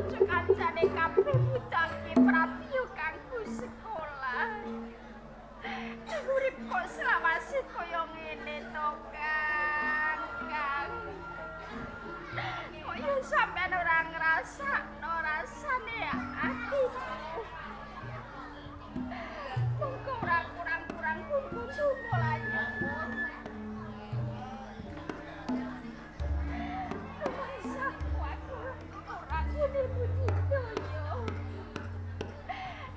Kanca kancane kabeh budake prabiyo kanggo sekolah. Urip kok selawase kaya ngene to, Kang. Kang. Kok ya sampean ora ngrasakno rasane atiku. Mongko ora kurang-kurang pun kudu mulai. Rumangsaku aku ora ngene budidaya.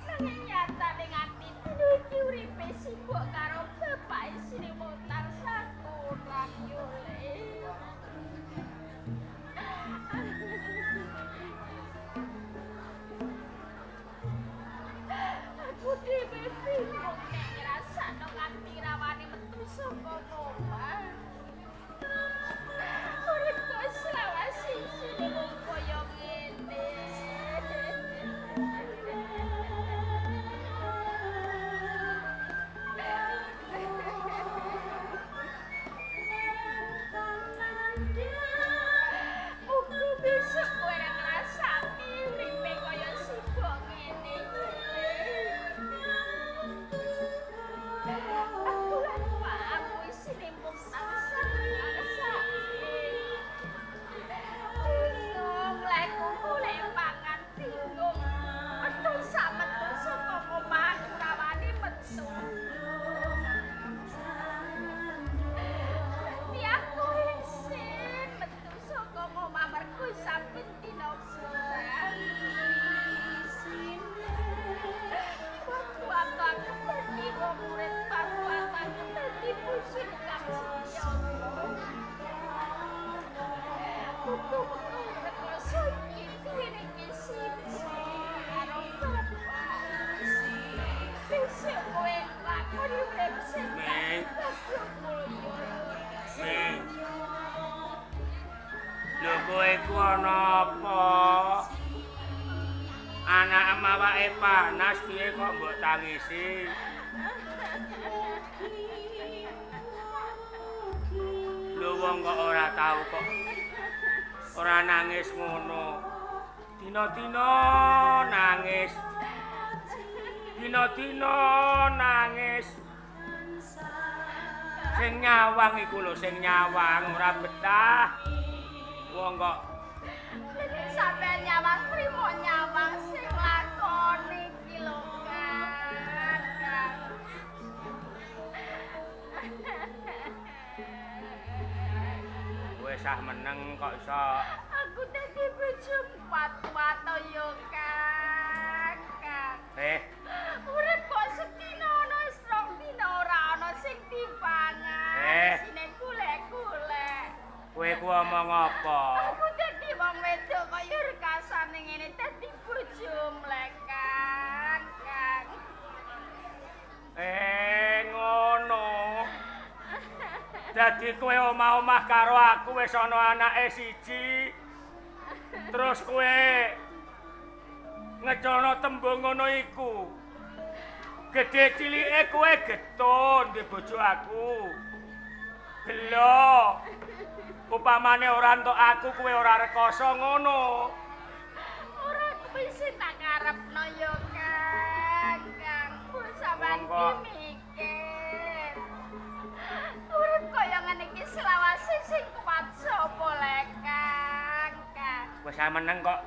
Nanging nyatane nganti dina iki uripe sibuk karo bapak isine mung tansah kurang yo le. Aku dhewe bingung nek ngrasakno nganti rawane metu saka omah. Urip kok selawase isine mung kaya ngene. Muga besok kowe ora ngrasake uripe kaya sibuk ngene iki. Aku lan awakmu isine mung tansah ngrasake. Bingung lek golek pangan bingung. Metu sak metu saka omah aku ra wani metu. Dadi aku isin metu saka omah mergo saben dina bulan. Waktu aku dadi wong urip, waktu aku dadi bojo kang setya. Muga-muga rekoso iki diwiringi sibuk karo bapak. Besok kowe nglakoni urip sing Neng. bagya mulya. Neng. Lho kowe iku ana apa? Anak awake panas piye kok mbok tangisi? Lho wong kok ora tau kok ora nangis ngono. Dina-dina nangis. Dina-dina nangis. Sing nyawang iku lho, sing nyawang ora betah. Wong kok Sampeyan nyawang trimo nyawang sing lakoni iki lho, Kang. Kang. Wis ah meneng kok iso. Aku dadi bojo kuat-kuat to yo, Kang. Kang. Urip kok sedina ana wis rong dina ora ana sing dipangan. Isine golek-golek. Kowe ku omong apa? Aku dadi wong wedok kaya rekasane ngene dadi bojo mlek, Kang. Kang. Ngono. Dadi kowe omah-omah karo aku wis ana anake siji. Terus kowe ngecono tembung ngono iku. Gedhe cilike kowe getun di bojo aku. Gelo. Upamane ora entuk aku kowe ora rekoso ngono. Ora kuwi sing tak karepno yo, Kang. Kang, mbok sampean Monggo. ki mikir. Urip kaya ngene iki selawase sing kuat sapa le, Kang? Kang. Wis ah meneng kok.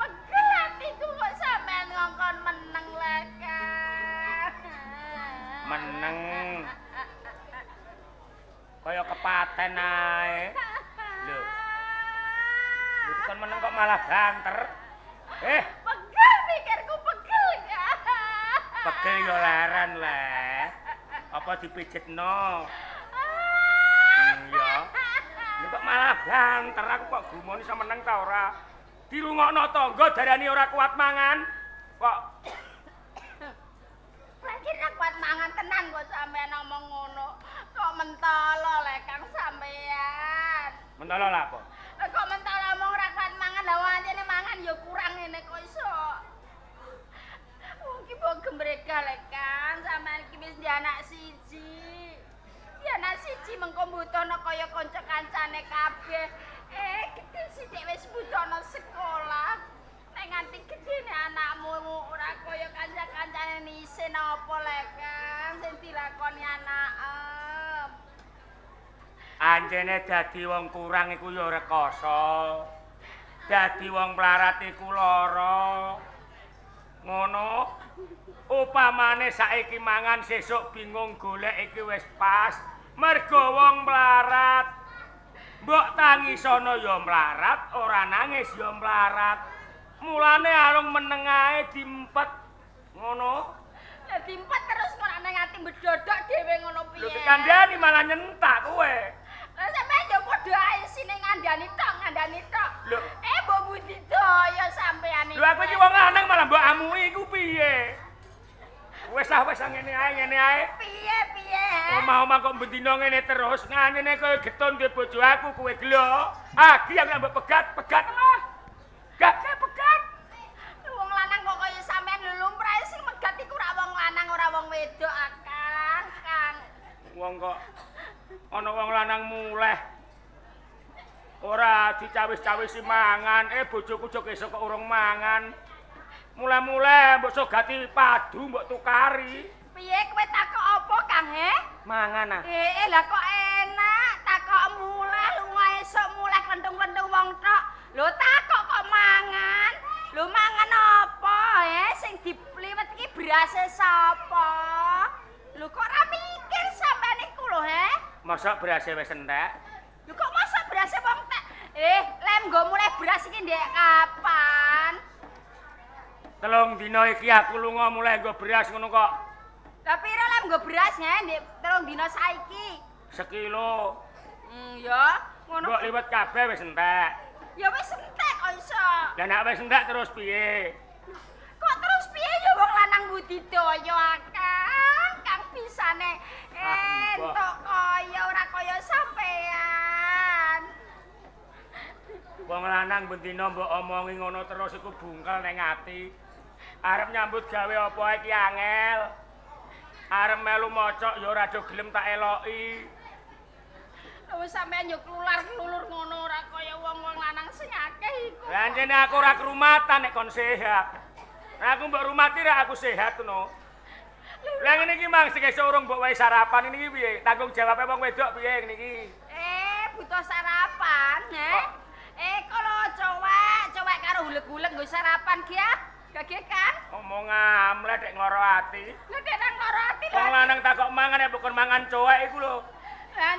Pegel atiku kok sampean ngongkon meneng le, Kang. Meneng. Kaya kepaten ae. Lho. Lho kon meneng kok malah banter. Pegel pikirku pegel, Kang. Pegel yo leren le. Apa dipijetno? Iya. Lho kok malah banter aku kok gumun iso meneng ta ora? Dirungokno tangga darani ora kuat mangan. Kok Lagi ra kuat mangan tenan kok sampean ngomong ngono. Kok mentolo le Kang sampean. Mentolo lha apa? Lah kok mentolo omong ra kuat mangan lah wong anjene mangan ya kurang ngene kok iso. Wong ki mbok gembrega le Kang, sampean ki wis ndek anak siji. Ya anak siji mengko mbutuhno kaya kanca kancane kabeh. Gedhe sithik wis mbutuhno sekolah. Isin apa lek Kang sing dilakoni anakem? Ancene dadi wong kurang iku ya rekoso. Dadi wong mlarat iku lara. Ngono. Upamane saiki mangan sesuk bingung golek iki wis pas. Mergo wong mlarat. Mbok tangisono ya mlarat, ora nangis ya mlarat. Mulane arung meneng ae diempet. Ngono. Lah diempet terus kok nek ati mbedodok dhewe ngono piye? Lho dikandhani malah nyentak kowe. Lah sampeyan ya padha ae sine ngandani tok, ngandani tok. Lho. Eh mbok budidaya sampeyan iki. Lho aku iki wong lanang malah mbok amuki iku piye? Wis ah wis ngene ae, ngene ae. Piye piye? Omah-omah kok bendina ngene terus, ngene kowe getun duwe bojo aku kowe gelo. Agi aku mbok pegat, pegat lah. Gak pegat. Wong lanang kok kaya sampean lho lumrahe sing megat iku ora wong lanang ora wong wedok Kang, Kang. Wong kok ana wong lanang muleh. Ora dicawis-cawisi mangan, bojoku jok esuk kok urung mangan. Mulai-mulai mbok sogati padu mbok tukari. Piye kowe takok apa Kang he? Mangan ah. Lah kok enak takok muleh lunga esuk muleh klentung-klentung wong tok. Lho takok kok mangan? Lho mangan apa he? Sing diliwet iki berase sapa? Lho kok ora mikir sampean iku lho he? Mosok berase wis entek? Lho kok mosok berase wong tek? Lem nggo muleh beras iki ndek kapan? 3 dina iki aku lunga muleh nggo beras ngono kok. Lah pira lem nggo beras he ndek 3 dina saiki? Sekilo. Ya, ngono. Mbok liwet kabeh wis entek. Ya wis entek kok iso. Lah nek wis entek terus piye? Kok terus piye ya wong lanang budidaya Kang, Kang bisane entuk kaya ora kaya sampean. Wong lanang bendina mbok omongi ngono terus iku bungkel ning ati. Arep nyambut gawe apa iki angel. Arep melu mocok ya ora do gelem tak eloki. Lho sampean yo klular-klulur ngono ora kaya wong-wong lanang sing akeh iku. Lah ancene aku ora krumatan nek kon sehat. Lah aku mbok rumati ra aku sehat ngono. Lah ngene iki mang sing esuk urung mbok wae sarapan ini iki piye? Tanggung jawabe wong wedok piye ngene iki? Butuh sarapan, he? Kalau cowek karo hulek-hulek nggo sarapan ki ya. Gage kan? Omong amle dek ngloro ati. Lha dek nang ngloro ati lho. Wong lanang takok mangan nek bukan mangan cowek iku lho. Lah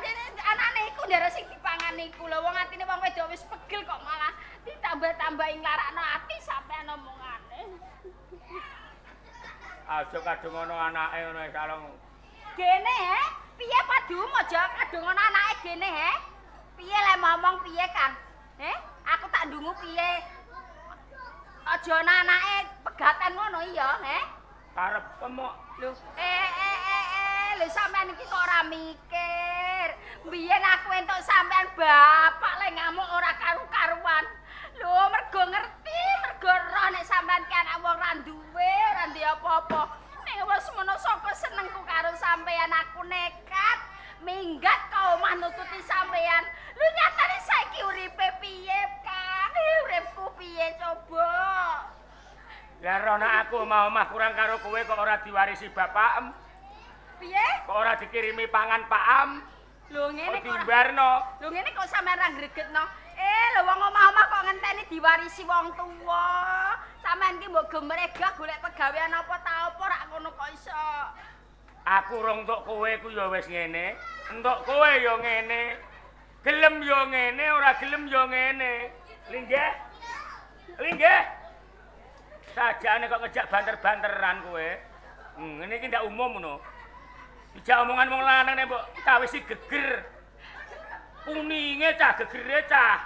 anane iku ndare sing dipangan iku lho. Wong atine wong wedok wis pegel kok malah ditambah-tambahi nglarakno ati sampean omongane. Aja kadung ana anake ngono kalong. Gene he? Piye padum aja kadung ana anake gene he? Piye le ngomong piye Kang? He? Aku tak ndungu piye? Aja ana anake pegatan ngono iya, he? Karep kemok. Lho, lho sampean iki kok ora mikir. Mbiyen aku entuk sampean bapak le ngamuk ora karu-karuan. Lho, mergo ngerti, mergo roh nek sampean ki anak wong ra duwe, ora duwe apa-apa. Ning wis mono saka senengku karo sampean aku nekat minggat ka omah nututi sampean. Lho nyatane saiki uripe piye, Kang? Uripku piye coba? Lah roh nek aku omah-omah kurang karo kowe kok ora diwarisi bapakem. Piye? Kok ora dikirimi pangan pakam? Lho ngene kok dibarno. Lho ngene kok sampean ra gregetno. Lho wong omah-omah kok ngenteni diwarisi wong tuwa. Sampean ki mbok gemregah golek pegawean apa ta apa rak ngono kok iso. Aku rong entuk kowe ku ya wis ngene. Entuk kowe ya ngene. Gelem ya ngene, ora gelem ya ngene. Linggih. Linggih. Sajane kok ngejak banter-banteran kowe. Ngene iki ndak umum ngono. Dijak omongan wong lanang nek mbok cawisi geger. Kuninge cah gegere cah.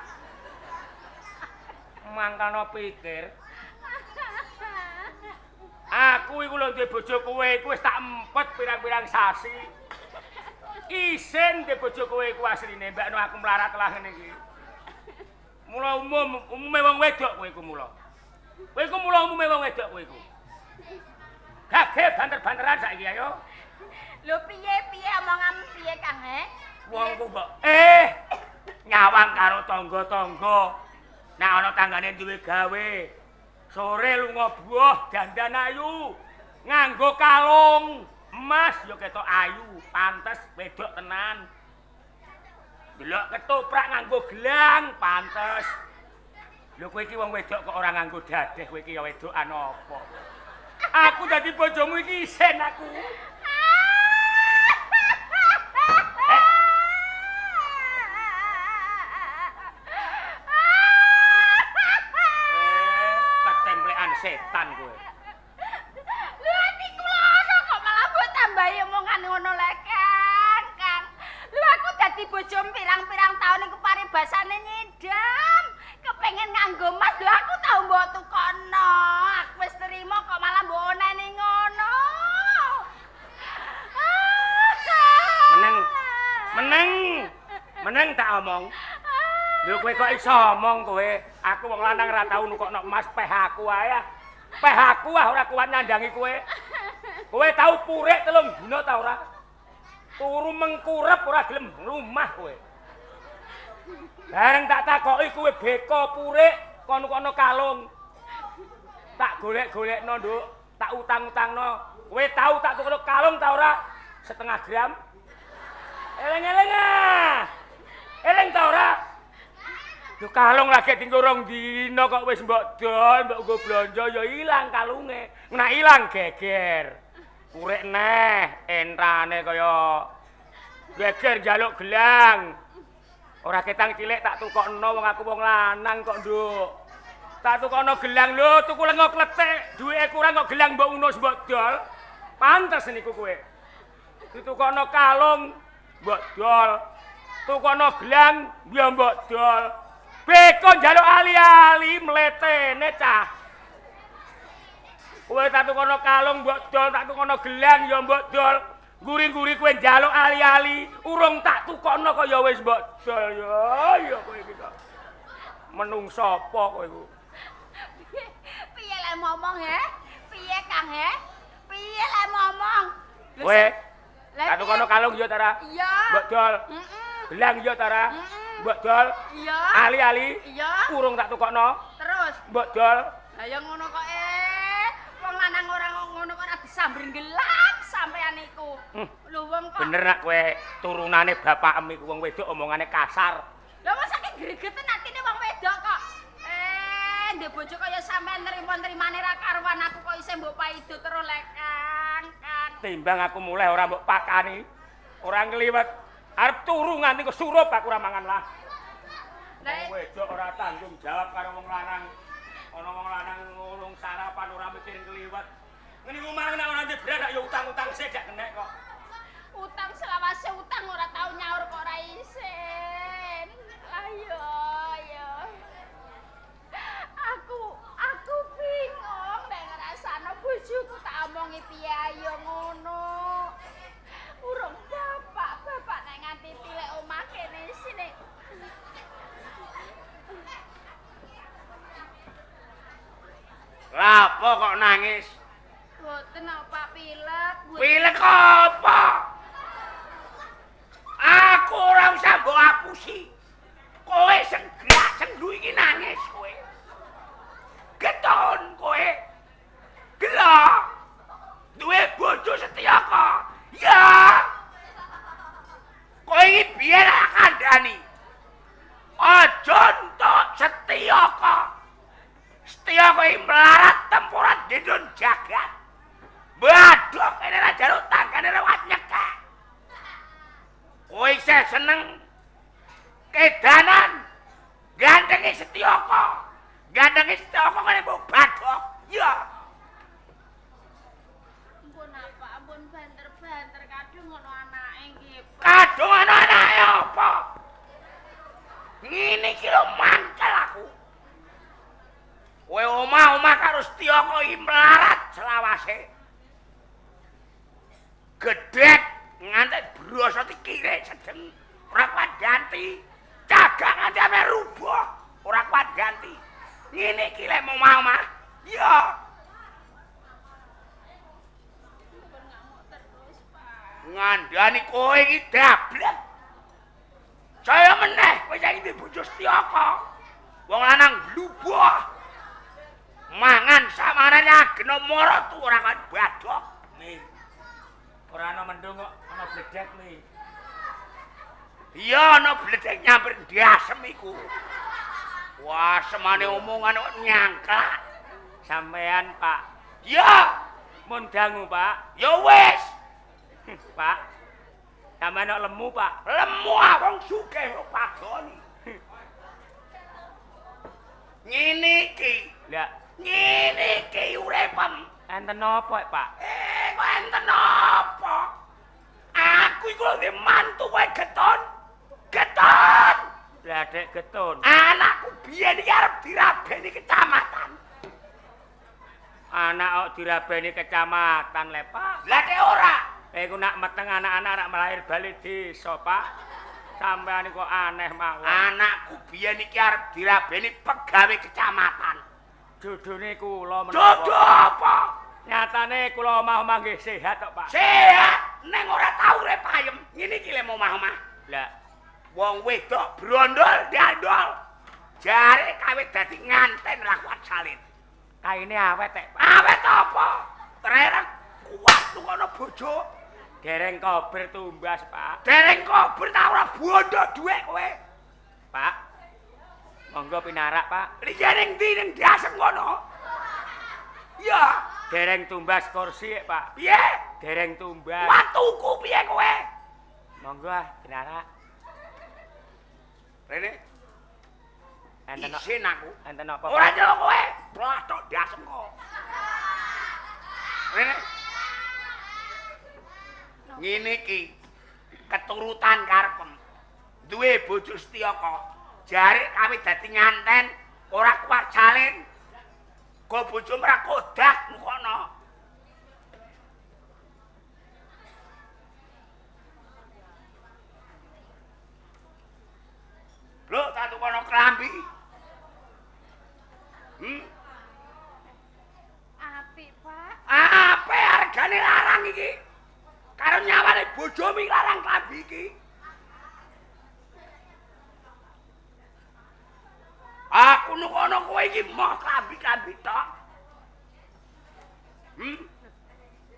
Mangkano pikir. Aku iku lho duwe bojo kowe iku wis tak empet pirang-pirang sasi. Isin duwe bojo kowe iku asline mbakno aku mlarat lah ngene iki. Mula umum, umume wong wedok kowe iku mula. Kowe iku mula umume wong wedok kowe iku. Gage banter-banteran saiki ayo. Lho piye-piye omongan piye Kang he? Wong ku mbok nyawang karo tangga-tangga. Nek ana tanggane duwe gawe, sore lunga buah dandan ayu. Nganggo kalung emas ya ketok ayu, pantes wedok tenan. Delok ketoprak nganggo gelang, pantes. Lho kowe iki wong wedok kok ora nganggo dadeh, kowe iki ya wedokan apa? Aku dadi bojomu iki isin aku. Ketemplekan setan kowe. Lho ati kula ana kok malah mbok tambahi omongan ngono lho Kang. Kang. Lho aku dadi bojomu pirang-pirang taun iku paribasane nyidam. Kepengen nganggo emas lho aku tau mbok tukono. Aku wis terima kok malah mbok oneni ngono. Meneng. Meneng. Meneng tak omong. Lho kowe kok iso omong kowe? Aku wong lanang ora tau nukokno emas peh aku ae. Peh aku ah ora kuat nyandangi kowe. Kowe tau purik 3 dina ta ora? Turu mengkurep ora gelem rumah kowe. Bareng tak takoki kowe beko purik kon nukokno kalung. Tak golek-golekno, Nduk. Tak utang-utangno. Kowe tau tak tukokno kalung ta ora? 0,5 gram. Eleng-eleng ah. Eleng ta ora? Lho kalung lagi tinggo 2 dina kok wis mbok dol, mbok nggo blonjo ya ilang kalunge. Nek ilang geger. Purik neh entane kaya geger njaluk gelang. Ora ketang cilik tak tukokno wong aku wong lanang kok, Nduk. Tak tukokno gelang lho, tuku lenga kletik, duwike kurang kok gelang mbok unus mbok dol. Pantes niku kowe. Ditukokno kalung mbok dol. Tukokno gelang ya mbok dol. Beko njaluk ali-ali mletene cah. Kowe tak tukono kalung mbok dol, tak tukono gelang ya mbok dol. Nguri-nguri kowe njaluk ali-ali, urung tak tukokno kok ya wis mbok dol ya. Ya kowe iki kok. Menungso apa kowe iku? Piye lek ngomong he? Piye Kang he? Piye lek ngomong? Kowe tak tukono kalung ya ta ora? Iya. Mbok dol. Heeh. Gelang ya ta ora? Mbok dol. Iya. Ali-ali. Iya. Urung tak tukokno. Terus mbok dol. Lah ya ngono kok wong lanang ora ngono kok ora disamber gelap sampean iku. Lho wong kok. Bener nak kowe turunane bapakem iku wong wedok omongane kasar. Lah wong saking gregeten atine wong wedok kok. Ndek bojo kaya sampean nrimo-nrimane ra karuan aku kok isih mbok paido terus lek Kang. Kang. Timbang aku mulih ora mbok pakani. Ora ngliwet. Arep turu nganti kesurup aku ora mangan lah. Wong wedok ora tanggung jawab karo wong lanang. Ana wong lanang ngurung sarapan ora mikir ngliwet. Ngene iku mang nek ora ndek beras ya utang-utang sik gak kenek kok. Utang selawase utang ora tau nyaur kok ora isin. Ayo ayo. Aku bingung nek ngrasakno bojoku tak omongi piye ayo ngono. Urung bapak nek nganti tilek omah kene sine. Lah apa kok nangis? Mboten apa pilek. Pilek apa? Aku ora usah mbok apusi. Kowe sengglak senglu iki nangis kowe. Geton kowe. Gelo. Duwe bojo setia kok. Ya. Kowe iki biyen tak kandhani. Aja entuk setia kok. Setia kowe melarat tempuran gendon jagat. Badhok kene ra jaluk tanggane lewat nyekek. Kowe isih seneng kedanan gandenge Setyaka. Gandenge Setyaka kene mbok badhok. Ya. Ampun apa, ampun banter-banter kadung ngono anake nggih. Kadung ana anake apa? Ngene iki lho mangkel aku. Kowe omah-omah karo Setyaka iki melarat selawase. Gedhek nganti brosot dikire sedeng ora kuat ganti. Cagak nganti ame rubuh ora kuat ganti. Ngene iki lek omah-omah. Ya. Ngandani kowe iki dablek. Saya meneh kowe saiki duwe bojo Setyaka. Wong lanang glubuh. Mangan samanane nyageno mara tuwa ora kan badhok. Mi. Ora ana mendung kok ana bledek mi. Iya ana bledek nyamper ndasem iku. Wah, semane omongan kok nyangklak. Sampean, Pak. Iya, mun dangu, Pak. Ya wis. Pak. Sampean kok lemu, Pak. Lemu ah wong sugih kok padoni. Ngene iki. Lah, ngene iki uripem. Enten napa, Pak? Kok enten napa? Aku iku lho mantu kowe geton. Geton. Lah, Dek getun. Anakku biyen iki arep dirabeni kecamatan. Anak kok dirabeni kecamatan le, Pak. Lah nek ora, iku nak meteng anak-anak rak melahir bali desa, Pak. Sampeyan kok aneh mawon. Anakku biyen iki arep dirabeni pegawe kecamatan. Jodone kula menapa? Jodoh apa? Nyatane kula omah-omah nggih sehat kok, Pak. Sehat, neng ora tau urip ayem. Ngene iki le omah-omah. Lah, wong wedok brondol dandol. Jare kawit dadi nganten ra kuat salin. Kaine awet, Pak. Awet apa? Trerek kuat tukono bojo. Dereng kober tumbas, Pak. Dereng kober ta ora bondo dhuwit kowe. Pak. Monggo pinarak, Pak. Liya ning ndi ning dasem kono? Ya, dereng tumbas kursi, Pak. Piye? Dereng tumbas. Watuku piye kowe? Monggo ah, pinarak. Rene. Enten isin aku. Enten apa? Ora nyelok kowe. Plathok dasem kok. Rene. Ngene iki keturutan karepem. Duwe bojo Setyaka. Jare kawit dadi nganten ora kuat salin. Go bojo ora kodak nukono. Lho, tak tukono klambi. Apik, Pak. Apik hargane larang iki. Karo nyawane bojomu larang klambi iki. Aku nukono kowe iki moh klambi-klambi tok.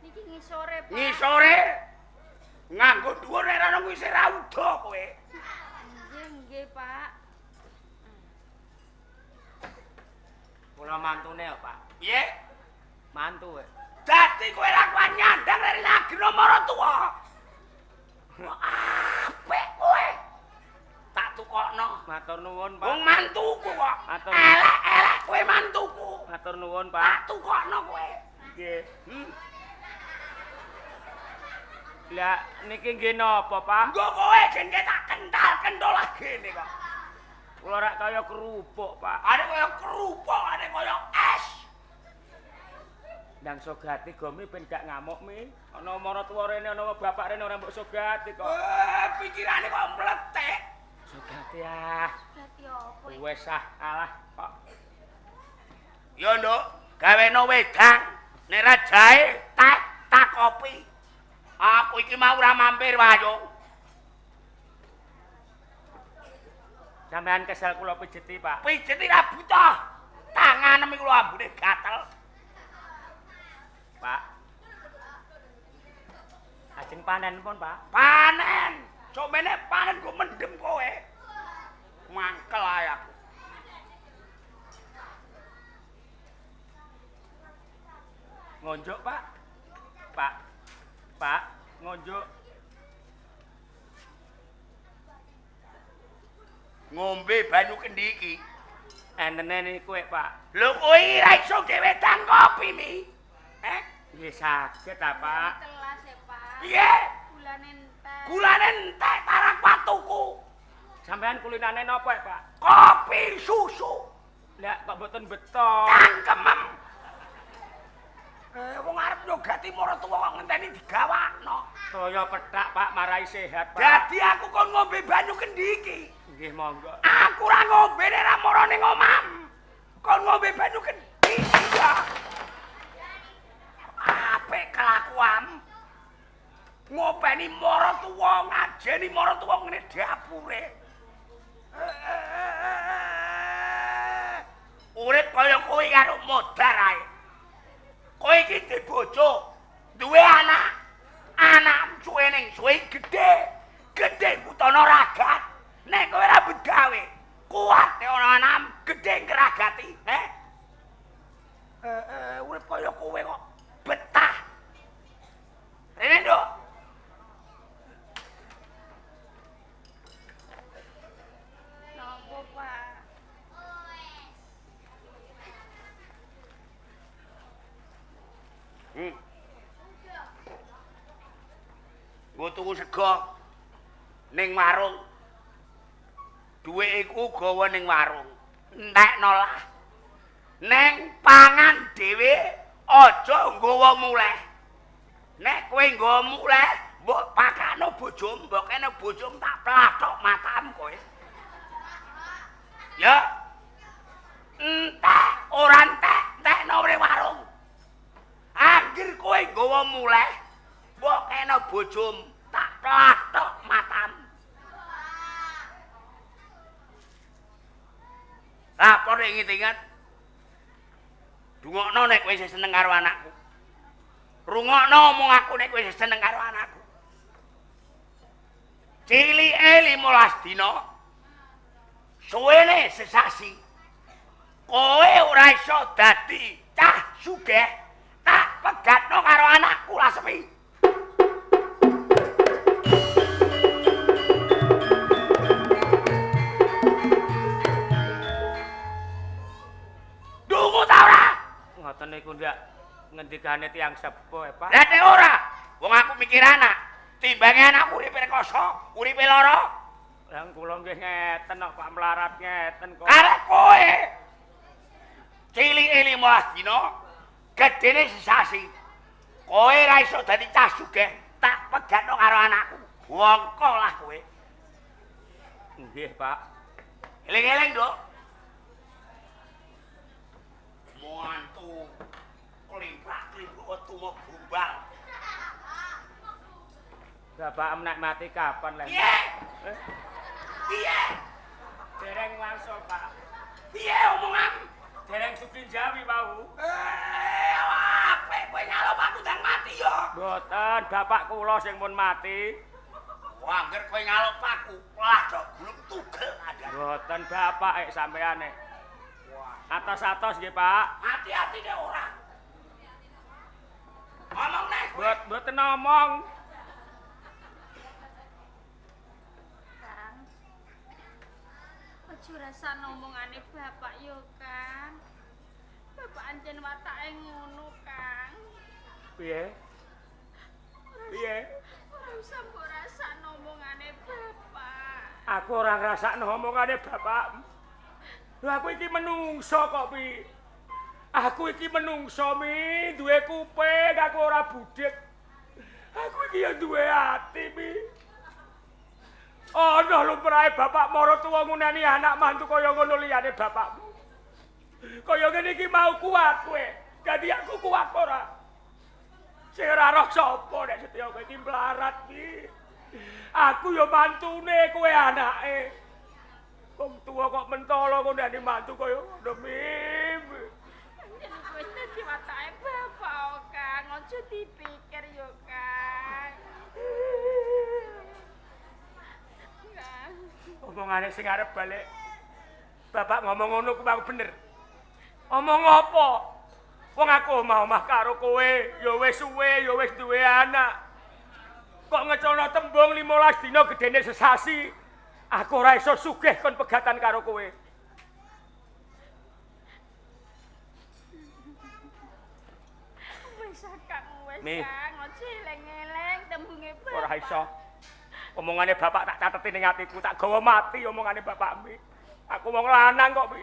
Niki ngisore, Pak. Ngisore. Nganggo dhuwur nek ora ngisih ra udo kowe. Nggih, nggih, Pak. Kula mantune kok, Pak. Piye? Mantu kowe. Dadi kowe ra kuat nyandang nek lageno maratuwa. Apik kowe. Tak tukokno. Matur nuwun, Pak. Wong mantuku kok. Elek-elek kowe mantuku. Matur nuwun, Pak. Tak tukokno kowe. Nggih. Lah niki nggih napa, Pak? Nggo kowe gene tak kental-kental gene kok. Kula rak kaya kerupuk, Pak. Are kaya kerupuk, are kaya es. Ndang sogati gomi ben gak ngamuk mi. Ana maratuwa rene ana bapak rene ora mbok sogati kok. Pikirane kok mletek. Sogati ah. Sogati apa iki? Wis ah, alah kok. Ya, Nduk, gaweno wedang. Nek ra jahe, tak tak kopi. Aku iki mau ora mampir wayo. Sampean kesel kula pijeti, Pak. Pijeti ra butuh. Tanganem iku lho ambune gatel. Pak. Ajeng panen pun, Pak. Panen. Somene panen go mendem kowe. Mangkel ae aku. Ngonjuk, Pak. Pak. Pak, ngonjuk. Ngombe banyu kendi iki. Entene niku, Pak. Lho kowe iki ra iso gawe wedang kopi mi. Nggih saged ta, Pak. Telas ya, Pak. Piye? Gulane entek. Gulane entek tarak watuku. Sampean kulinane napa, Pak? Kopi susu. Lah kok mboten beto. Cangkemem. Wong arep nyogati maratuwa kok ngenteni digawakno. Toya pethak, Pak, marai sehat, Pak. Dadi aku kon ngombe banyu kendi iki. Nggih, monggo. Aku ora ngombe nek ora mara ning omahmu. Kon ngombe banyu kendi ya. Apik kelakuan. Ngopeni maratuwa, ngajeni maratuwa ngene dapure. Urip kaya kowe karo modar ae. Kowe iki duwe bojo, duwe anak. Anakmu suwe ning suwe gedhe. Gedhe butono ragat. Nek kowe ora begawe, kuat nek ana anakmu gedhe ngragati, eh? Urip kaya kowe kok betah. Rene, Nduk. Napa, Pak? Nggo tuku sego ning warung. Dhuwit iku gawa ning warung. Entekno lah. Neng pangan dhewe aja nggawa mulih. Nek kowe nggawa mulih, mbok pakakno bojomu, mbok kene bojomu tak plathok matamu kowe. Ya. Entek ora entek, entekno ning warung. Angger kowe nggawa mulih, mbok kene bojomu tak plathok matamu. Lapor inget-inget. Dungokno nek kowe isih seneng karo anakku. Rungokno omong aku nek kowe isih seneng karo anakku. Cilike 15 dina. Suwene sesasi. Kowe ora iso dadi cah sugih, tak pegatno karo anakku Lasmi. Dungu ta ora? Ngoten niku ndak ngendikane tiyang sepuh, Pak. Lah nek ora, wong aku mikir anak. Timbange anakku uripe rekoso, uripe lara. Lah kula nggih ngeten kok Pak, melarat ngeten kok. Karek kowe. Cilike 15 dina, gedene sesasi. Kowe ora iso dadi cah sugih, tak pegatno karo anakku. Wongko lah kowe. Nggih, Pak. Eling-eling, Nduk. Mantu klimprak-klimpuk wetu mau gombal. Bapak nek mati kapan leh? Piye? Piye? Dereng wangsul, Pak. Piye omonganmu? Dereng sugih Jawi wau. Apik kowe nyalop aku ndang mati ya. Mboten, bapak kula sing pun mati. Wah, angger kowe nyalop aku, lah dok gulung tugel ada. Mboten bapak sampeane. Wah, Atos-atos nggih, Pak. hati-hati nek ora. Ngomong nek kowe. Mboten ngomong. Kang. Aja rasane omongane bapak yo, Kang. Bapak ancen watake ngono, Kang. Piye? Piye? Ora usah mbok rasakno omongane bapak. Aku ora ngrasakno omongane bapakmu. Lho aku iki menungso kok, Pi. Aku iki menungso, Mi, duwe kuping, aku ora budhek. Aku iki ya duwe ati, Mi. Ana lumrahe bapak maratuwa nguneni anak mantu kaya ngono liyane bapakmu. Kaya ngene iki mau kuat kowe. Dadi aku kuat ora? Sing ora roh sapa nek setya kowe iki mlarat, Mi. Aku ya mantune, kowe anake. Wong tuwa kok mentolo ngundani mantu kaya ngono, Mi. Ancen wis dadi watake bapak, Kang. Aja dipikir yo, Kang. Kang. Omongane sing arep balik. Bapak ngomong ngono ku mau bener. Omong apa? Wong aku omah-omah karo kowe, ya wis suwe, ya wis duwe anak. Kok ngecono tembung 15 dina gedene sesasi. Aku ora iso sugih kon pegatan karo kowe. Wis Kang, wis Mi. Kang, aja eleng-eleng tembunge bapak. Ora iso. Omongane bapak tak cateti ning atiku, tak gawa mati omongane bapak Mi. Aku wong lanang kok, Mi.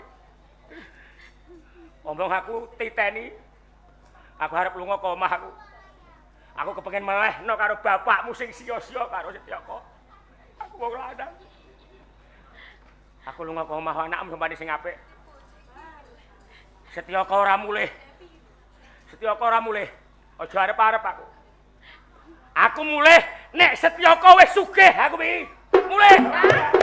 Omong aku titeni. Aku arep lunga ke omah aku. Aku kepengin melehno karo bapakmu sing sia-sia karo Setyaka. Aku wong lanang. Aku lunga ke omah anakmu sampane sing apik. Setyaka ora mulih. Setyaka ora mulih. Aja arep-arep aku. Aku mulih nek Setyaka wis sugih aku Mi. Mulih. Kang.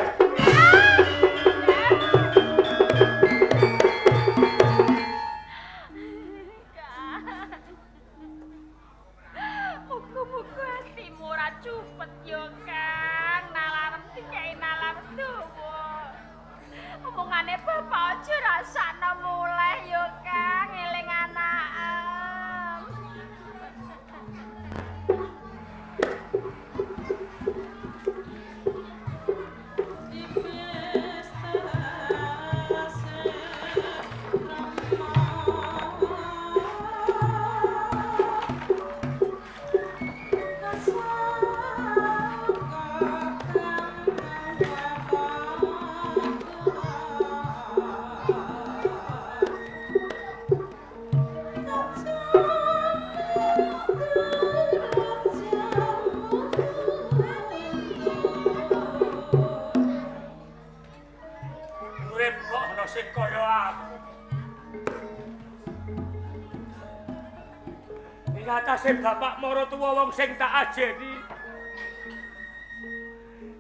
Ing atase bapak maratuwa wong sing tak ajeni.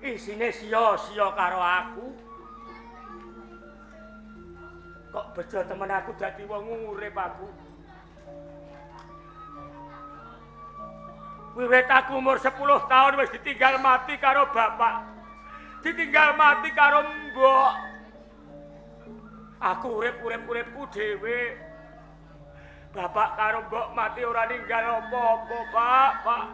Isine sia-sia karo aku. Kok bejo temen aku dadi wong urip aku. Wiwit aku umur 10 tahun wis ditinggal mati karo bapak. Ditinggal mati karo mbok. Aku urip-urip-uripku dhewe. Bapak karo mbok mati ora ninggal apa-apa, Pak, Pak.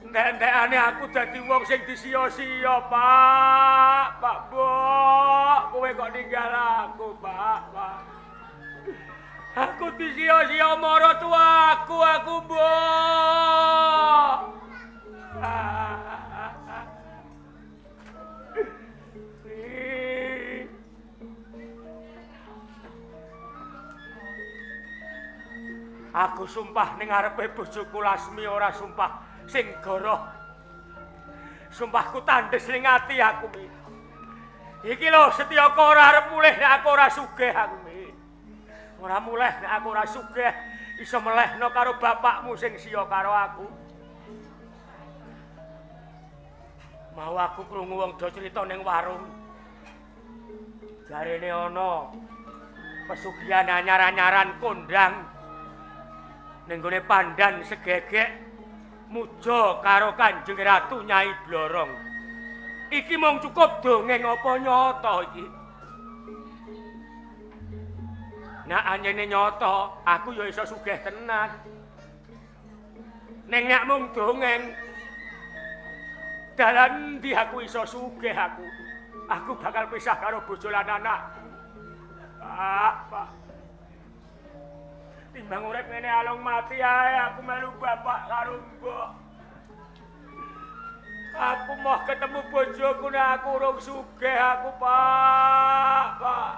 Entek-entekane aku dadi wong sing disia-sia, Pak. Pak, Mbok, kowe kok ninggal aku, Pak, Pak. Aku disia-sia maratuwaku, aku, Mbok. Aku sumpah ning ngarepe bojoku Lasmi ora sumpah sing goroh. Sumpahku tandes ning ati aku mi. Iki lho Setyaka ora arep mulih nek aku ora sugih aku mi. Ora mulih nek aku ora sugih iso melehno karo bapakmu sing siya karo aku. Mau aku krungu wong do crita ning warung. Jarene ana pesugihan anyar-anyaran kondang. Ning gone pandan segegek muja karo Kanjeng Ratu Nyai Blorong. Iki mung cukup dongeng apa nyata iki? Nek anjene nyata, aku ya iso sugih tenan. Ning nek mung dongeng, dalan ndi aku iso sugih aku? Aku bakal pisah karo bojo lan anak. Pak, Pak. Timbang urip ngene alung mati ae aku melu bapak karo mbok. Aku moh ketemu bojoku nek aku urung sugih aku, Pak, Pak.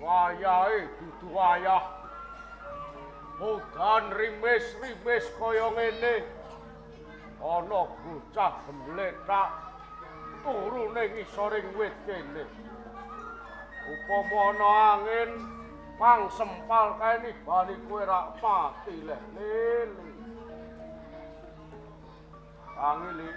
Wayahe dudu wayah. Udan rimis-rimis kaya ngene. Ana bocah gemlethak turu ning ngisoring wit kene. Upama ana angin pang sempal kae nibani kowe rak mati leh lele. Angin.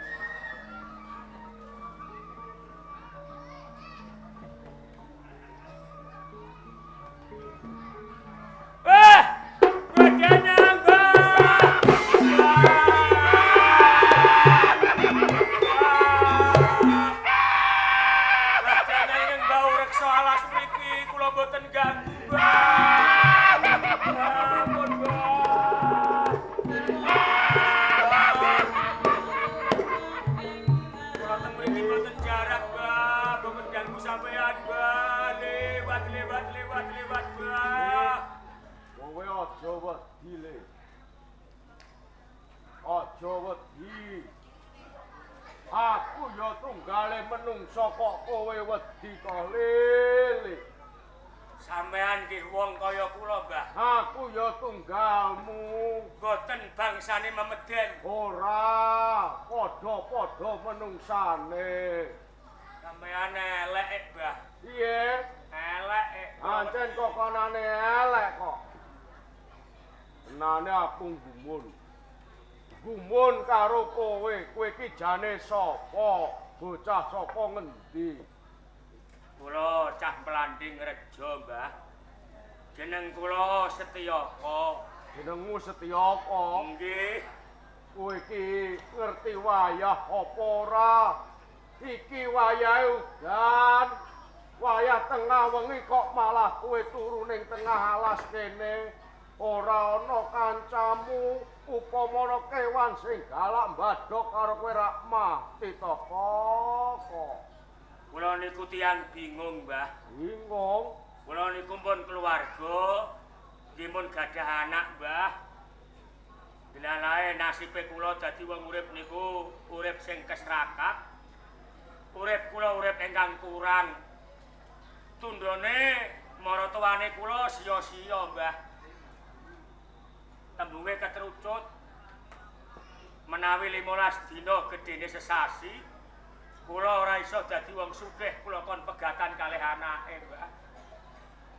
Aku ya tunggale menungsa kok kowe wedi to lele. Sampean nggih wong kaya kula, Mbah. Aku ya tunggalmu. Mboten bangsane memeden. Ora, padha-padha menungsane. Sampean elek, Mbah. Piye? Elek. Ancen kok konane elek kok. Tenane aku gumun. Gumun karo kowe, kowe iki jane sapa? Bocah saka ngendi? Kula cah Planding Rejo, Mbah. Jeneng kula Setyaka. Jenengmu Setyaka? Nggih. Kowe iki ngerti wayah apa ora? Iki wayahe udan. Wayah tengah wengi kok malah kowe turu ning tengah alas kene. Ora ana kancamu, upama ana kewan sing galak mbadhok karo kowe rak mati to kok. Kula niku tiyang bingung, Mbah. Bingung? Kula niku pun keluarga, nggih pun gadah anak, Mbah. Dilalae nasibe kula dadi wong urip niku urip sing kesrakat. Urip kula urip ingkang kurang. Tundhone maratuwane kula sia-sia, Mbah. Tembunge ketrucut. Menawi 15 dina gedene sesasi, kula ora iso dadi wong sugih, kula kon pegatan kalih anake, Mbah.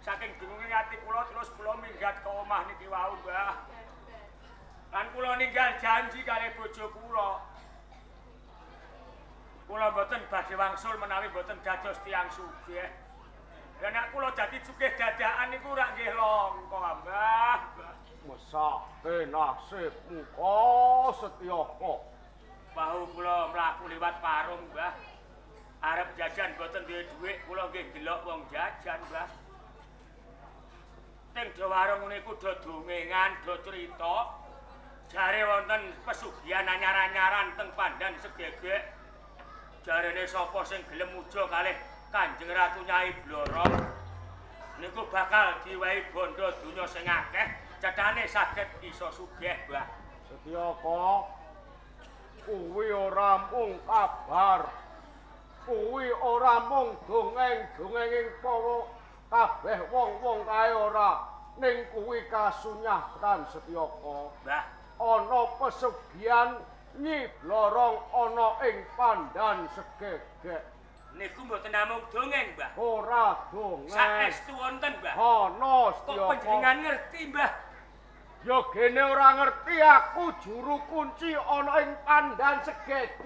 Saking bingunge ati kula terus kula minggat ke omah niki wau, Mbah. Lan kula ninggal janji kalih bojo kula. Kula mboten badhe wangsul menawi mboten dados tiyang sugih. Lah nek kula dadi sugih dadakan niku rak nggih langka, Mbah. Mesake nasibmu kok Setyaka. Wau kula mlaku liwat warung, Mbah. Arep jajan mboten duwe dhuwit, kula nggih ndelok wong jajan, Mbah. Teng do warung niku do dongengan, do crita. Jare wonten pesugihan anyar-anyaran teng Pandan Segegek. Jarene sapa sing gelem muja kalih Kanjeng Ratu Nyai Blorong niku bakal diwehi bondo donya sing akeh, cethane saged iso sugih, Mbah. Setyaka, kuwi ora mung kabar. Kuwi ora mung dongeng-dongenging para kabeh wong-wong kae ora, ning kuwi kasunyatan Setyaka. Mbah, ana pesugihan Nyi Blorong ana ing Pandan Segegek. Niku mboten namung dongeng, Mbah. Ora dongeng. Saestu wonten, Mbah. Ana Kok Setyaka. panjenengan ngerti, Mbah? Ya gene ora ngerti, aku juru kunci ana ing Pandan Segegek.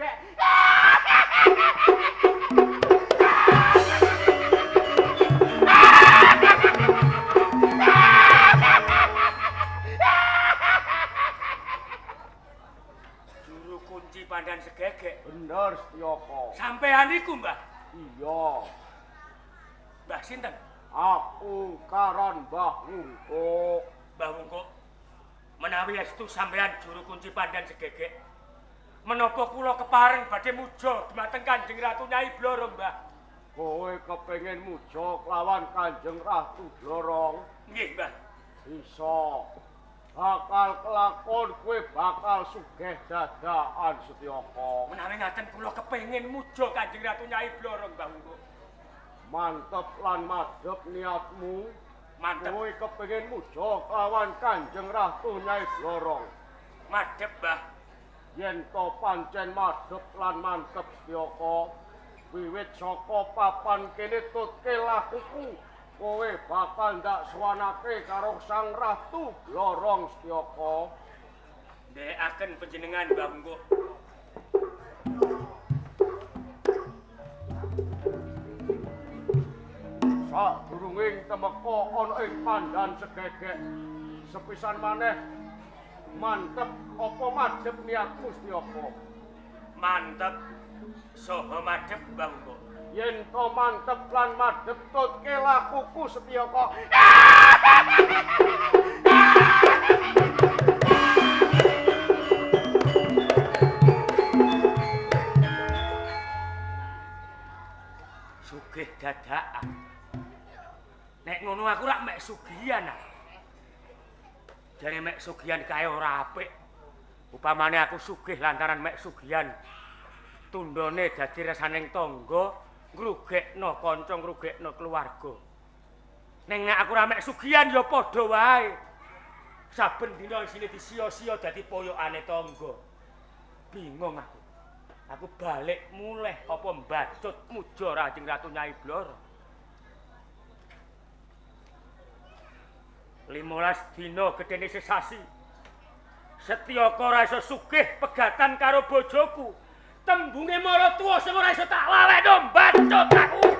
Juru kunci Pandan Segegek. Bener Setyaka. Sampean iku, Mbah. Iya. Mbah sinten? Aku karan Mbah Wungkuk. Mbah Wungkuk, menawi estu sampean juru kunci Pandan Segegek, menapa kula kepareng badhe muja dumateng Kanjeng Ratu Nyai Blorong, Mbah? Kowe kepengin muja kelawan Kanjeng Ratu Blorong? Nggih, Mbah. Bisa. Bakal kelakon kowe bakal sugih dadakan Setyaka. Menawi ngaten kula kepengin muja Kanjeng Ratu Nyai Blorong, Mbah Wungkuk. Mantep lan madhep niatmu. Mantep. Kowe kepengin muja kelawan Kanjeng Ratu Nyai Blorong. Madhep, Mbah. Yen to pancen madhep lan mantep Setyaka, wiwit saka papan kene tutke lakuku, kowe bakal ndak suwanake karo Sang Ratu Blorong Setyaka. Ndhekaken panjenengan, Mbah Wungkuk. Sadurunging temeka ana ing Pandan Segegek, sepisan maneh mantep apa madhep niatmu Setyaka? Mantep saha madhep, Mbah Wungkuk. Yen to mantep lan madhep tutke lakuku Setyaka. Sugih dadakan. Nek ngono aku rak mek sugihan. Jare mek sugihan kae ora apik. Upamane aku sugih lantaran mek sugihan, tundhone dadi resaning tangga, ngrugekno kanca, ngrugekno keluarga. Ning nek aku ora mek sugihan ya padha wae. Saben dina isine disia-sia dadi poyokane tangga. Bingung aku. Aku balik mulih apa mbacut muja Kanjeng Ratu Nyai Blorong. 15 dina gedene sesasi. Setyaka ora iso sugih pegatan karo bojoku. Tembunge maratuwa sing ora iso tak lalekno mbacut aku. Oh.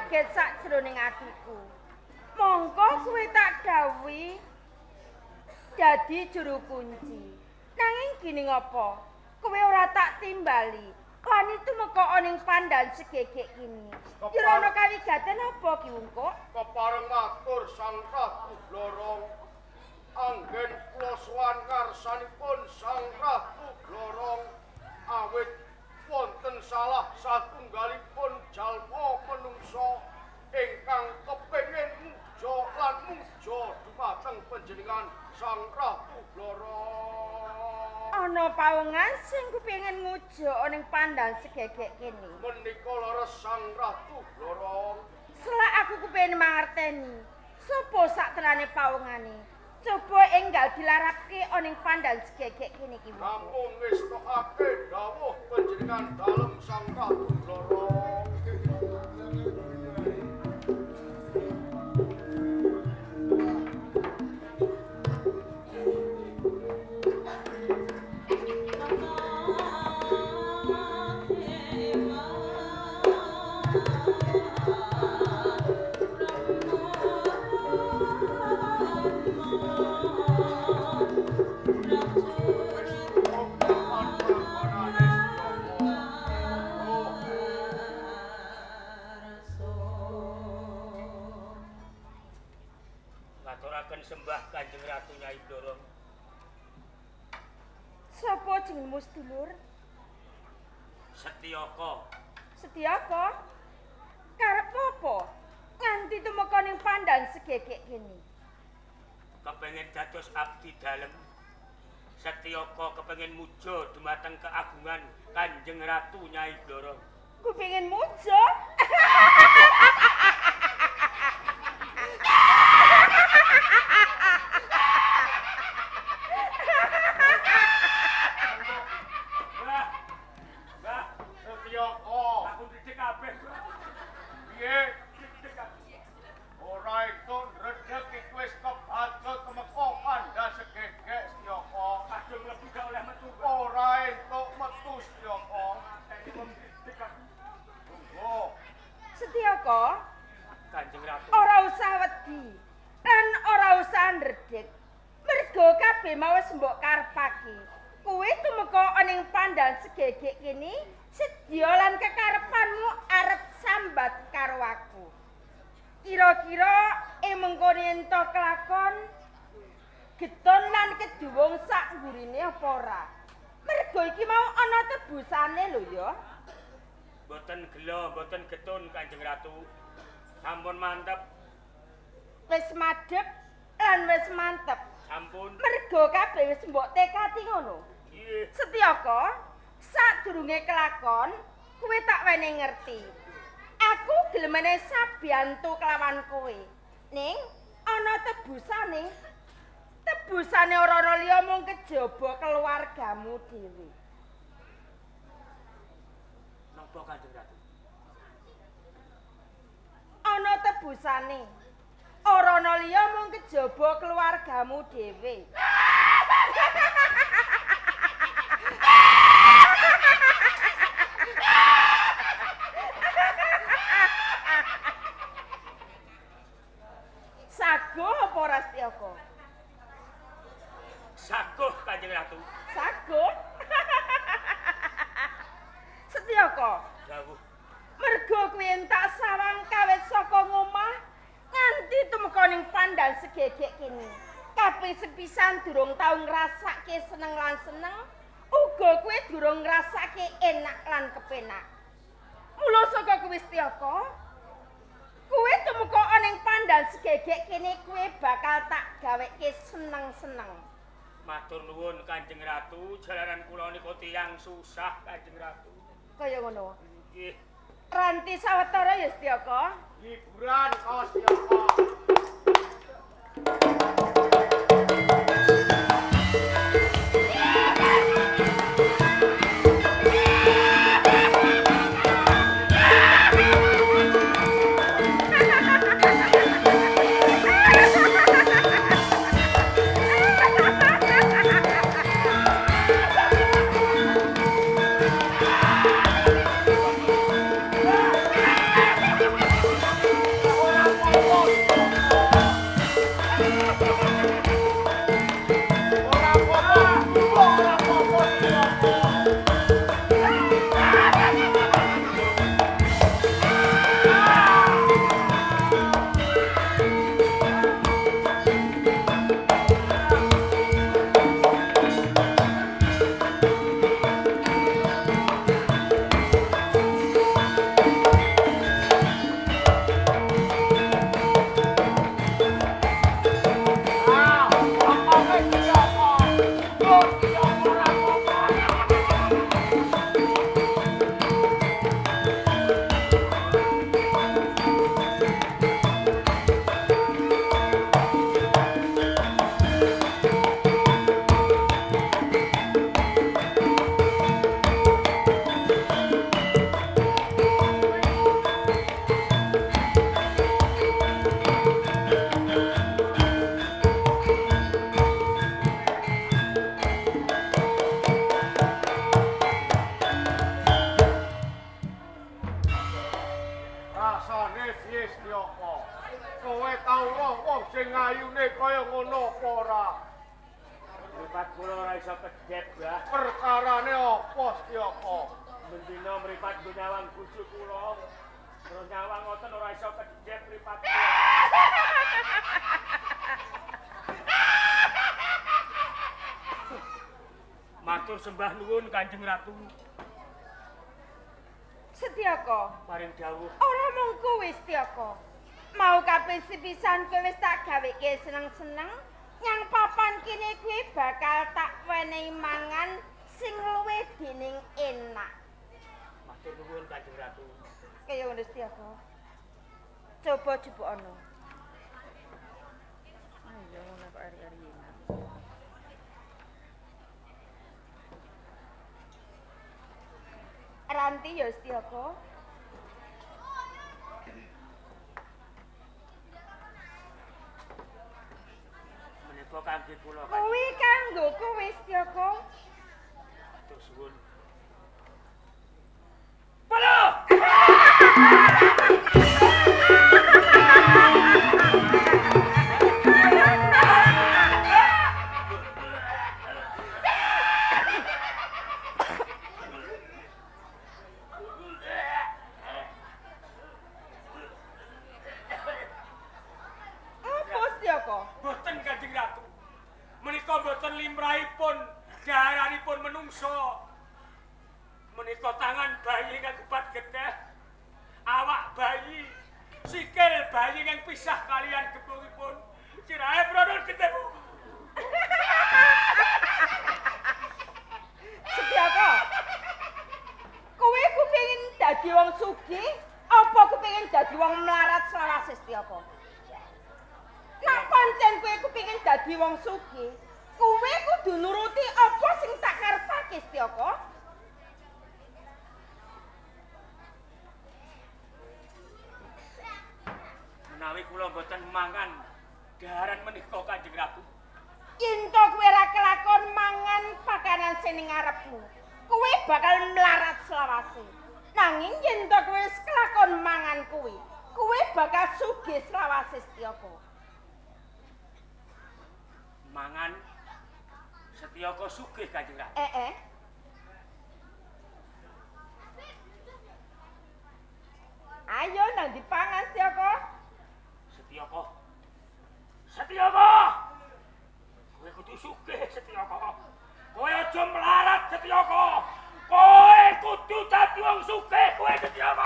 Kaget sakjroning atiku. Mongko kowe tak dawuhi dadi juru kunci. Nanging gini ngopo? Kowe ora tak timbali. Wani tumeka ning pandan segegek kini. Kira ana kawigaten apa ki Wungkuk? Kepareng matur Sang Ratu Blorong. Anggen kula sowan ngarsanipun Sang Ratu Blorong awit wonten salah satunggalipun jalma menungsa ingkang kepengin muja lan muja dumateng panjenengan Sang Ratu Blorong. Ana pawongan sing kepengin ngujuk ning pandan segegek kene. Menika leres Sang Ratu Blorong. Selak aku kepengin mangerteni sapa saktenane pawongane. Coba enggal dilarapke ning pandan segegek kene iki. Namung ngestokake dawuh panjenengan dalem Sang Ratu Blorong. Ngaturaken sembah Kanjeng Ratu Nyai Blorong. Sapa jenengmu sedulur? Setyaka. Setyaka? Karep apa? Nganti tumeka ning pandan segegek kene. Kepengin dados abdi dalem. Setyaka kepengin muja dumateng keagungan Kanjeng Ratu Nyai Blorong. Kepengin muja? Mbah. Mbah, Setyaka. Aku ndredeg kabeh. Piye? Ndredeg kabeh. Ora entuk ndredeg iki wis kebacut temeka pandan segegek Setyaka. Kadung mlebu gak oleh metu. Ora entuk metu Setyaka. Mateni wong ndredeg aku. Monggo. Setyaka, Kanjeng Ratu. ora usah wedi lan ora usah ndredeg. Mergo kabeh mau wis mbok karepake. Kowe tumeka ning pandan segegek kene sedya lan kekarepanmu arep sambat karo aku. Kira-kira ing mengkone ento kelakon geton lan keduwung sak nggurine apa ora? Mergo iki mau ana tebusane lho ya. Mboten gela, mboten getun Kanjeng Ratu. Sampun mantep, Wis madhep lan wis mantep. sampun. Mergo kabeh wis mbok tekati ngono. Nggih. Setyaka, sadurunge kelakon, kowe tak wenehi ngerti. Aku gelemene sabiyantu kelawan kowe. Ning ana tebusane. Tebusane ora ana liya mung kejaba keluargamu dhewe. Napa Kanjeng Ratu? Ana tebusane. Ora ana liya mung kejaba keluargamu dhewe. Saguh apa ora Setyaka? Saguh Kanjeng Ratu. Saguh. Setyaka, Dawuh. mergo kuwi entak sawang kawit saka ngomah nganti tumeka ning pandan segegek kene. Kaping sepisan durung tau ngrasake seneng lan seneng, uga kuwi durung ngrasake enak lan kepenak. Mula saka kuwi Setyaka, kuwi tumeka ning pandan segegek kene kuwi bakal tak gaweke seneng-seneng. Matur nuwun Kanjeng Ratu, jalaran kula niku tiyang susah Kanjeng Ratu. Kaya ngono. Nggih. Ranti sawetara ya Setyaka. Hiburan kok Setyaka. Ha ha ha ha! Kowe tau roh wong sing ayune kaya ngono apa ora? Mripat kula ora iso kedhep, Mbah. Perkarane apa, Setyaka? Mendina mripat nggo nyawang bojo kula. Terus nyawang ngoten ora iso kedhep mripat kula. Matur sembah nuwun Kanjeng Ratu. Setyaka, Paring dawuh. Ora mung kowe Setyaka. Mau kaping sepisan kowe wis tak gaweke seneng-seneng, nyang papan kene kuwi bakal tak wenehi mangan sing luwih dening enak. Matur nuwun Kanjeng Ratu. Kaya ngono Setyaka. Coba jupukono. Ayo ngono kok eri-eri. Ranti ya Setyaka. Menika kangge kula. Kuwi kanggo kowe Setyaka. Matur suwun. Palo! Apa Setyaka? Boten Kanjeng Ratu. Menika boten limrahipun daharanipun menungso. Menika tangan bayi ingkang gubat getih, awak bayi, sikil bayi ingkang pisah kalian gembungipun. Sirahe pronol getih. Setyaka. Kowe kepengin dadi wong sugih apa kepengin dadi wong melarat selawase Setyaka? Nek pancen kowe kepengin dadi wong sugih, kowe kudu nuruti apa sing tak karepake Setyaka. Menawi kula mboten mangan daharan menika Kanjeng Ratu. Yen to kowe ora kelakon mangan pakanan sing ning ngarepmu, kowe bakal melarat selawase. Nanging yen to kowe wis kelakon mangan kuwi, kowe bakal sugih selawase Setyaka. Mangan Setyaka sugih Kanjeng Ratu. Ayo nang dipangan Setyaka. Setyaka. Setyaka. Kowe kudu sugih Setyaka. Kowe aja melarat Setyaka. Kowe kudu dadi wong sugih kowe Setyaka.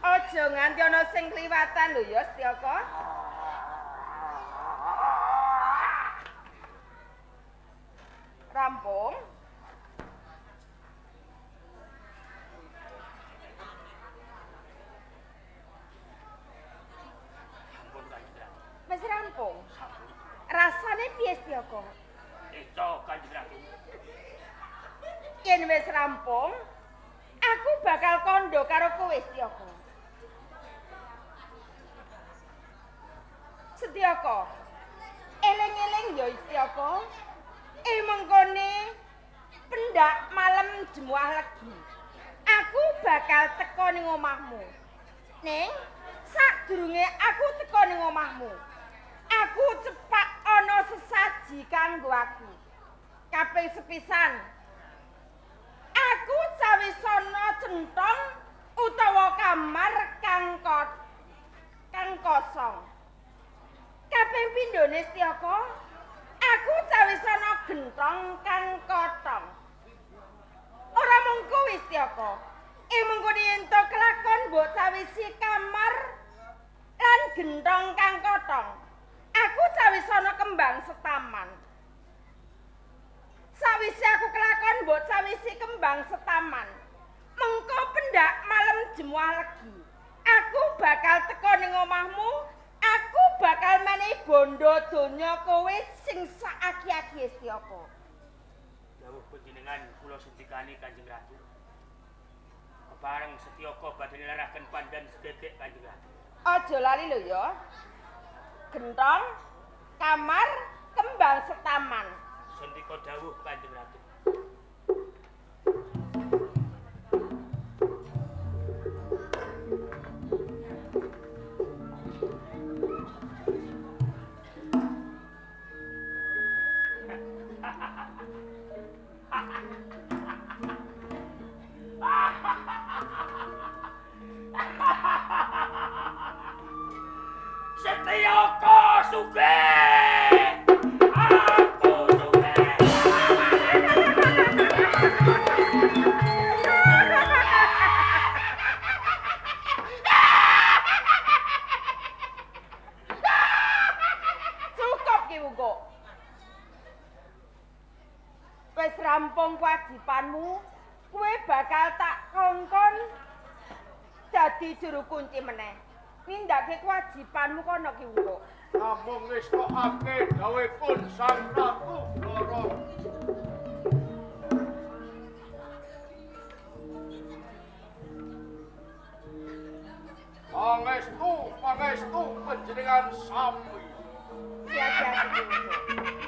Aja nganti ana sing kliwatan lho ya Setyaka. Rampung. Sampun Kanjeng Ratu. Wis rampung. Sampun. Rasane piye Setyaka? Eco Kanjeng Ratu. Yen wis rampung, aku bakal kandha karo kowe Setyaka. Setyaka. Eling-eling ya Setyaka. Mengkone pendak malem jemuah legi. Aku bakal teka ning omahmu. Ning sadurunge aku teka ning omahmu, aku cepak ana sesaji kanggo aku. Kaping sepisan, aku cawisana centong utawa kamar kang kosong. Kaping pindhone Setyaka, aku cawisana gentong kang kotong. Ora mung kuwi Setyaka. Ing mengkone yen to kelakon mbok cawisi kamar lan gentong kang kotong, aku cawisana kembang setaman. Sawise aku kelakon mbok cawisi kembang setaman, mengko pendak malem jemuah legi, aku bakal teka ning omahmu, aku bakal menehi bondo donya kowe sing saaki-aki Setyaka. Dawuh panjenengan kula sendikani Kanjeng Ratu. Kepareng Setyaka badhe nilaraken pandan segegek Kanjeng Ratu. Aja lali lho ya. Gentong, kamar, kembang setaman. Sendika dawuh Kanjeng Ratu. Setiyaka sugih. Aku sugih. Cukup ki Wungkuk. Wis rampung kewajibanmu, kowe bakal tak kongkon dadi juru kunci meneh. Nindakake kewajibanmu kono ki Wungkuk. Namung ngestokake dawuhipun Sang Ratu Blorong. Pangestu, pangestu panjenengan sami. Hati-hati ki Wungkuk.